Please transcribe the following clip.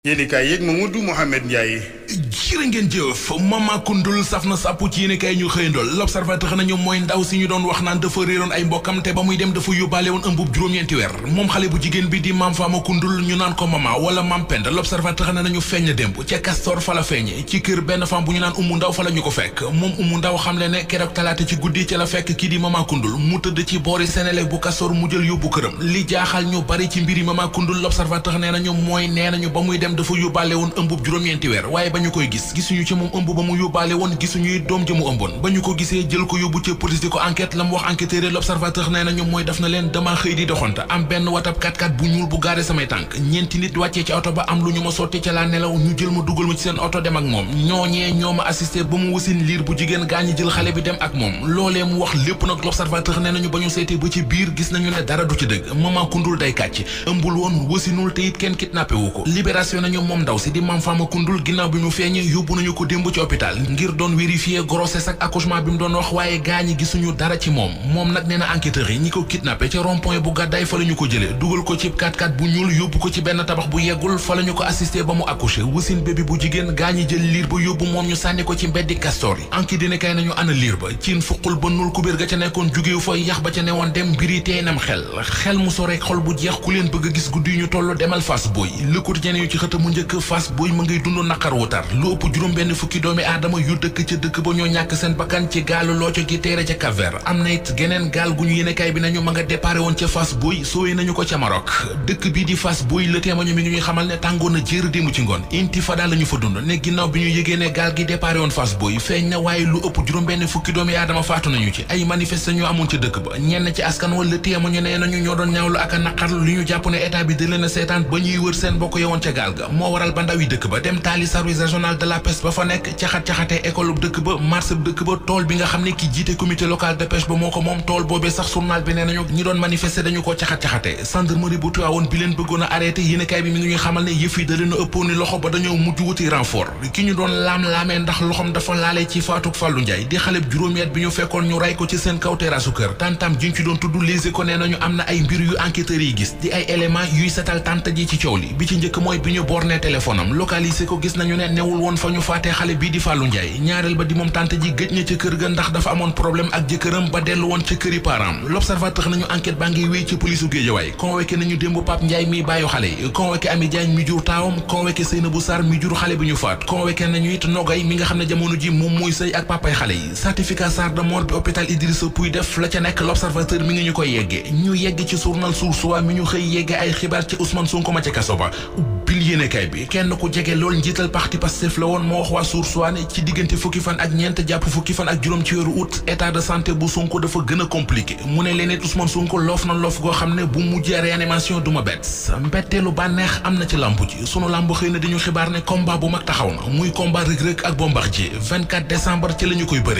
yéenekaay yeeg Mamadou Mouhamed Ndiaye. jërë ngeen jëf Mama Koundoul saf na sàpp ci yéenekaay ñu xëyandool L'Observateur nañu mooy ndaw si ñu doon wax naan dafa réeroon ay mbokkam te ba muy dem dafa yóbbaale woon ëmbub juróom-ñeenti weer moom xale bu jigéen bi di Mame Fama Koundoul ñu naan ko Mama wala Mame Penda L'Observateur ne nañu feeñ démb ca Castor fa la feeñe ci kër benn femme bu ñu naan Umu Ndaw fa la ñu ko fekk moom Umu Ndaw xam le ne keroog talaata ci guddi ca la fekk kii di Mama Koundoul mu tëdd ci boori Senelec bu Castor mu jël yóbbu këram li jaaxal ñu bari ci mbiri Mama Koundoul L'Observateur nee nañu mooy nee nañu ba muy dem dafa yóbbaale woon ëmbub juróom-ñeenti weer waaye ba ñu koy gisuñu ci moom ëmb ba mu yóbbaale woon gisuñuy doom ja mu ëmboon ba ñu ko gisee jël ko yóbbu ca police di ko enquête la mu wax enquêteur L'Observateur nee nañu mooy daf na leen dama xëy di doxante am benn watab 4x4 bu ñuul bu gaare samay tànk ñeenti nit wàccee ci oto ba am lu ñu ma sotti ca laa nelaw ñu jël ma dugal ma ci seen oto dem ak moom ñooñee ñoo ma assisté ba mu wasin liir bu jigéen gaañi jël xale bi dem ak moom loolee mu wax lépp nag L'Observateur nee nañu ba ñu seetee ba ci biir gis nañu ne dara du ci dëgg Mama Koundoul day kàcc ëmbul woon wasinul te it kenn kidnappé wu ko libération nañu moom ndaw si di Mame Fama Koundoul ginnaaw bi mu feeñee yóbbu nañu ko démb ci hôpital ngir doon vérifier grossesse ak accouchement bi mu doon wax waaye gaañi gisuñu dara ci moom nag nee na enquêteurs yi ñi ko kidnappé ca rond-point bu gàddaay fa la ñu ko jëlee dugal ko ci 4x4 bu ñuul yóbbu ko ci benn tabax bu yeggul fa la ñu ko assisté ba mu accouché wasin bébé bu jigéen gaañi jël liir ba yóbbu moom ñu sànni ko ci mbeddi Castor yi enquête dina kay nañu ana liir ba ciin fuqul ba nul kubéer ga ca nekkoon jugeewu fa yax ba ca newoon dem mbiri teenam xel mu soreek xol bu jeex ku leen bëgg a gis guddi ñu toll demal Fass Boy Le Quotidien yu ci xët mu njëkk Fass Boy ma ngay dund naqar wu tar lu ëpp juróom benn fukki doomi aadama yu dëkk ca dëkk ba ñoo ñàkk seen bakkan ci gaalu looco gi teere ca Cap-Vert am na it geneen gaal gu ñu yéenekaay bi nañu ma nga déparé woon ca Fass Boy soowe nañu ko ca Maroc dëkk bii di Fass Boy Le Témoin mi ngi ñuy xamal ne tàngoon na jër démb ci ngoon intifada la ñu fa dund ne ginnaaw bi ñu yëgee ne gaal gi déparé woon Fass Boy feeñ na waaye lu ëpp juróom benn fukki doomi aadama faatu nañu ci ay manifestation ñu amoon ca dëkk ba ñenn ci askan wa Le Témoin ñu nee nañu ñoo doon ñaawlu ak a naqarlu li ñu jàpp ne état bi da leen a seetaan ba ñuy wër seen bokk yowoon ca gaal ga moo waral ba ndaw yi dëkk ba dem taali service régional de la pêche ba fa nekk caxat-caxatee école bu dëkk ba marché bu dëkk ba tool bi nga xam ne ki jiite comité local de pêche ba moo ko moom tool boobee sax journal bi nee nañu ñi doon manifester dañu ko caxat-caxatee gendarmerie bu Tivaouane bi leen bëggoon a arrêté yéenekaay bi mi ngi ñuy xamal ne yëf yi da leen a ëppoon ni loxo ba dañoo mujj wuti renfort ki ñu doon laam-laamee ndax loxom dafa laale ci faatuk Fallou Ndiaye di xale juróomi at bi ñu fekkoon ñu ray ko ci seen kaw terrasse kër tantam jiñ ci doon tudd Les Échos nee nañu am na ay mbir yu enquêteurs yi gis di ay éléments yuy setal tante ji ci coow li bi ci njëkk mooy bi ñu borné téléphone am localisé ko gis nañu ne newul woon fa ñu faatee xale bii di Fallou Ndiaye ñaareel ba di moom tante ji gëj na ca kër ga ndax dafa amoon problème ak jëkkëram ba dellu woon ca këri parents L'Observateur nañu enquête baa ngi wéy ci polisu Guédiawaye convoqué nañu démb Pape Ndiaye mi bàyyu xale yi convoqué Ami Diagne mi jur taawam convoqué Seynabou Sarr mi jur xale bi ñu faat convoqué nañu it Nogay mi nga xam ne jamono ji moom mooy sëy ak papay xale yi certificat Sarr de mort bi hôpital Idrissa Pouye def la ca nekk L'Observateur mi ngi ñu koy yeggee ñu yegg ci journal Source A mi ñu xëy yeggee ay xibaar ci Ousmane Sonko ma ca kaso ba bil yéenekaay bi kenn ku jege lool njiital parti Pastef la woon moo wax waa Source A ci diggante fukki fan ak ñeent jàpp fukki fan ak juróom ci weeru août état de santé bu Sonko dafa gën a compliqué mu ne leen it Ousmane Sonko loof na loof goo xam ne bu mujjee réanimation du ma bett mbetteelu bànneex am na ci lamb ji sunu lamb xëy na dañu xibaar ne combat bu mag taxaw na muy combat Reug Reug ak Bombardier 24 décembre ci la ñu koy bëre